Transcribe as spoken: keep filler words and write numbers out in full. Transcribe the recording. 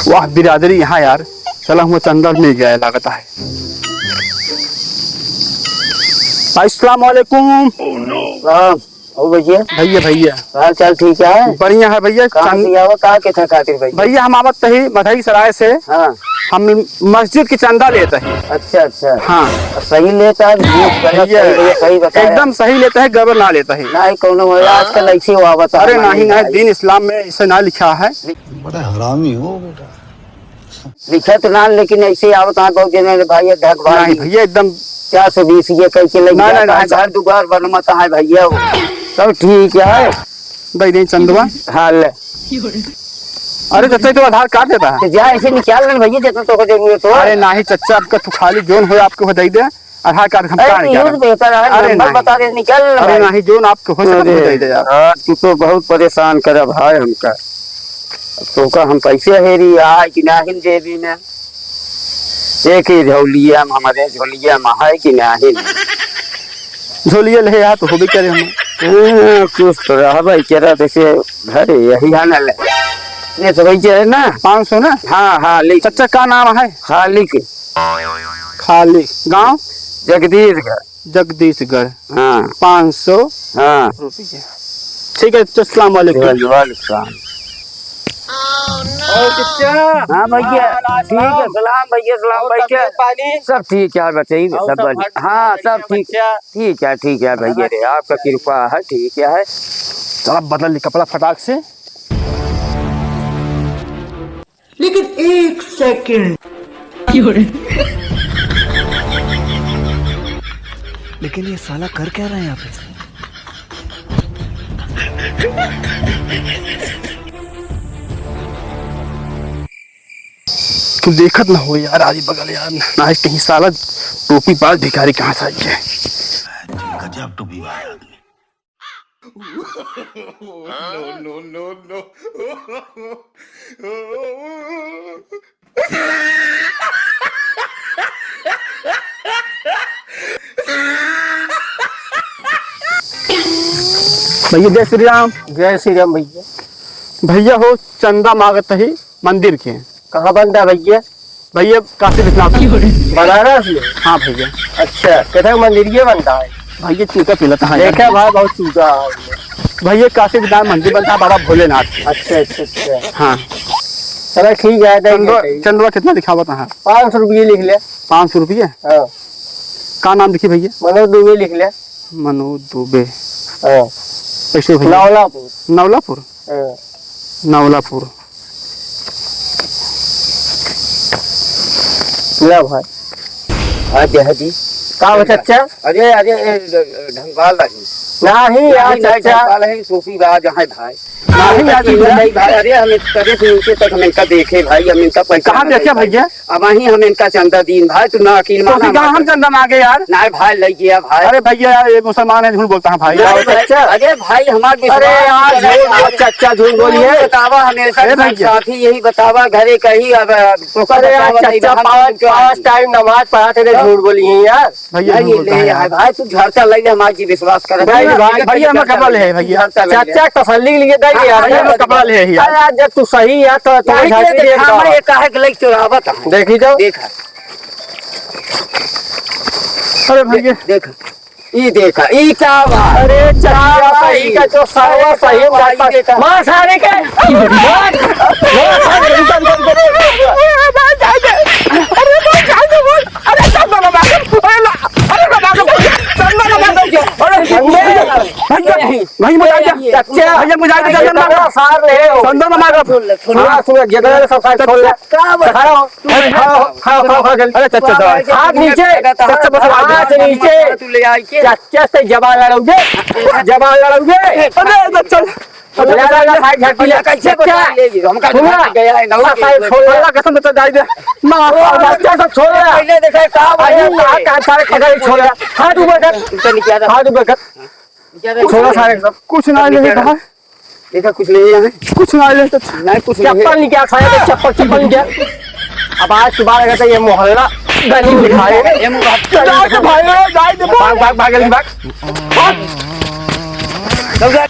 वाह बिरादरी, यहाँ यार, चला हुआ चंदा मिल गया लागत है। अस्सलाम वालेकुम। हाँ, ओ भैया। भैया, भैया। हाल चाल ठीक है? बढ़िया है भैया। कहाँ चंद- से आवा, कहाँ के था खातिर भैया? भैया, हम आवत ही मधई सराय से। हाँ। हम मस्जिद की चंदा लेत ही। अच्छा, अच्छा। हाँ। सही लेत ही, झूठ गलत, भैया, सही भैया, सही बताया। एकदम सही लेत ही, गड़बड़ ना लेत ही। नहीं, कौनो हो, आजकल ऐसे हो आवत है, अरे हमारे नहीं, नहीं, भाई। दीन इस्लाम में ऐसे ना लिखा है। बड़ा हरामी हो बेटा। लिखत ना, लेकिन ऐसे आवत है बहुत जने, "रे भाई, ये ढक भाई।" नहीं भैया, एकदम चार सौ बीस ये कह के लग नहीं, नहीं, जाता है, नहीं। घर दुआर बनमत है भैया वो। सब ठीक है। दे दे चंदवा। हाँ, ले। अरे चच्चा, तो आधार कार्ड देता है। तो जा, ऐसे निकाल ले भैया, जितना तो को जरूरत हो। अरे नहीं चच्चा, आपका तो खाली जोन हो, आपको हो दे दे। आधार कार्ड हम अरे, कार्ड ये निकाल। तो बेहतर है, अरे नंबर नहीं। बता दे, निकाल ले अरे भाई। नहीं, जोन आपको हो सके, अरे, दे दे यार। हाँ, तू तो बहुत परेशान करे भाई हमका। अब तोका हम पैसे हेरी, आए कि नाहिन जेबी में? एक ही झोलिया में, हमारे झोलिया में है कि नाहिन? झोलिया ले यार, तो होबे करे हम। हाँ, कुछ तो रहबे करे, जैसे घरे यही है ना ले। ये तो वही है ना? पाँच सौ ना? हाँ, हाँ, ले। चच्चा का नाम है? खालिक। खालिक। गाँव? जगदीशगढ़। जगदीशगढ़। हाँ। पाँच सौ हाँ। रुपये। ठीक है, तो अस्सलाम वालेकुम। वालेकुम सलाम। और चच्चा? हाँ भैया, हाँ, ठीक है, सलाम भैया, सलाम और भैया। तबीयत पानी? सब ठीक है, बताइए, और सब सब बढ़िया। हाँ, सब ठीक, बच्चा? ठीक है, ठीक है भैया रे, आपका कृपा है, ठीक है। चला बदल ली कपड़ा फटाक से। लेकिन एक सेकंड। लेकिन ये साला कर क्या रहा है यहाँ पे? तू देखत ना हो यार, आरी बगल यार, ना है कहीं साला टोपी बाज भिखारी कहाँ से आई है? गजब टोपी बाज आदमी। No, no, no, no। भैया, जय श्री राम। जय श्री राम भैया। भैया हो, चंदा मांगत ही मंदिर के। कहाँ बनता है भैया? भैया, काशी विश्वनाथ। बनारस में? हाँ भैया। अच्छा, किधर मंदिर ये बनता है? भैया, चूका पिलत है। देखा भाई, बहुत चूका है। भैया, काशी विश्वनाथ मंदिर बनता है बाबा भोलेनाथ के। अच्छा, अच्छा, अच्छा। हाँ। चलो ठीक है, दे चंदवा, देते हैं। चंदवा कितना दिखावत है? पाँच सौ रुपये लिख ले। पाँच सौ रुपये? हाँ। का नाम लिखी भैया? मनोज दुबे लिख ले। मनोज दुबे। हाँ। कैसे भैया? नवलापुर। नवलापुर? हाँ। नवलापुर। ला भाई। हाँ, जय जी। का हो चच्चा? अरे, अरे, ए, ढंगवाल रही। नहीं यार, नहीं, नहीं, चच्चा। ढंगवाल है, सूफी बाज है भाई। नहीं यार, नहीं भाई, अरे, हम इस तरह से नीचे तक हम इनका देखे भाई, हम इनका पहचाना कहाँ देखे नहीं भाई। भैया? अब वहीं हम इनका चंदा दीन भाई, तू ना यकीन तो माना फिर कहाँ हमारा। हम चंदा मांगे यार? नहीं भाई, लइ गया भाई। अरे भैया यार, ये मुसलमान है, झूठ बोलता है भाई। नहीं भाई, अच्छा। अरे भाई, हमार अरे विश्वास यार, करे झूठ यार। बोल, चच्चा झूठ बोलिए। बतावा, हमेशा ए भैया। साथी यही बतावा, घरे कहीं अब तोका अरे यार, बतावा, नहीं चच्चा, हम पाँच, क्यों पाँच आएंगे? टाइम नमाज पढ़ा थे, तो झूठ बोली है यार। भैया, नहीं, झूठ बोलता ले है यार। यार भाई, तू झरता लइ ले, हमार जी विश्वास करे। नहीं भाई, भैया, हमार कपाल है भैया। झरता लइ ले। चच्चा, तसल्ली के लिए दे दे यार। अरे, हमार कपाल है यार। अरे यार, जब तू सही है तो तू नहीं, झरता ये दे देख, दे। हमारे ये काहे के लइ चोरावत है? देखी जाओ। देखा। अरे भैया। दे-, देख, ई देखा, ई का बा? अरे चच्चा, का बा सही ई? का जो सारा अरे सही का बा, ई बात। देखा। मार सारे के। मार। मार, मार, मार, मार। अरे चंदा ना मार। अरे ला, अरे ना मार। चंदा ना मार। अरे भैया, भैया, भैया, चच्चा, भैया, मुझे आगे चंदा ना मार। सार रहे हो। चंदा ना मार। सुन ले, सुन ले। हाँ, सुन ले, जितना सब सारे खोल ले। का बा? खड़ा हो। अरे, खड़ा हो, खड़ा हो, खड़ा हो, खड़ा हो, जल्दी। अरे, चच्चा, दवा। हाथ नीचे। चच्चा, बस हाथ हाथ नीचे। तू ले आई के। चच्चा से जबान लड़ाओगे? जबान लड़ाओगे? अरे, चच्चा। ले, ले, ले, हाथ झाँकी ले। कैसे चच्चा। बता ले, हमका सुना। झाँक गया है, ना, हाँ, सारे छोड़ दे। अल्लाह कसम, चच्चा, जाए दे। ना, ओ, बच्चा सब छोड़ दे। पहले देखा, का अरे, बोला? कहाँ, कहाँ सारे खगड़े छोड़ दे। हाथ ऊपर कर। ऊपर नीचे आ जा। हाथ ऊपर कर। नीचे आ जा। छोड़ सारे सब। कुछ ना ले कहा। देखा, कुछ नहीं है। कुछ ना ले तो नहीं, कुछ नहीं है। चप्पल निकाल, सारे तो चप्पल, चप्पल निकाल। अब आज के बाद अगर तो ये मोहल्ला गली में दिखाए। ये मुंह बात जाए तो भाग, जाए तो भाग, भाग, भाग, जल्दी भाग। भाग। चल जा।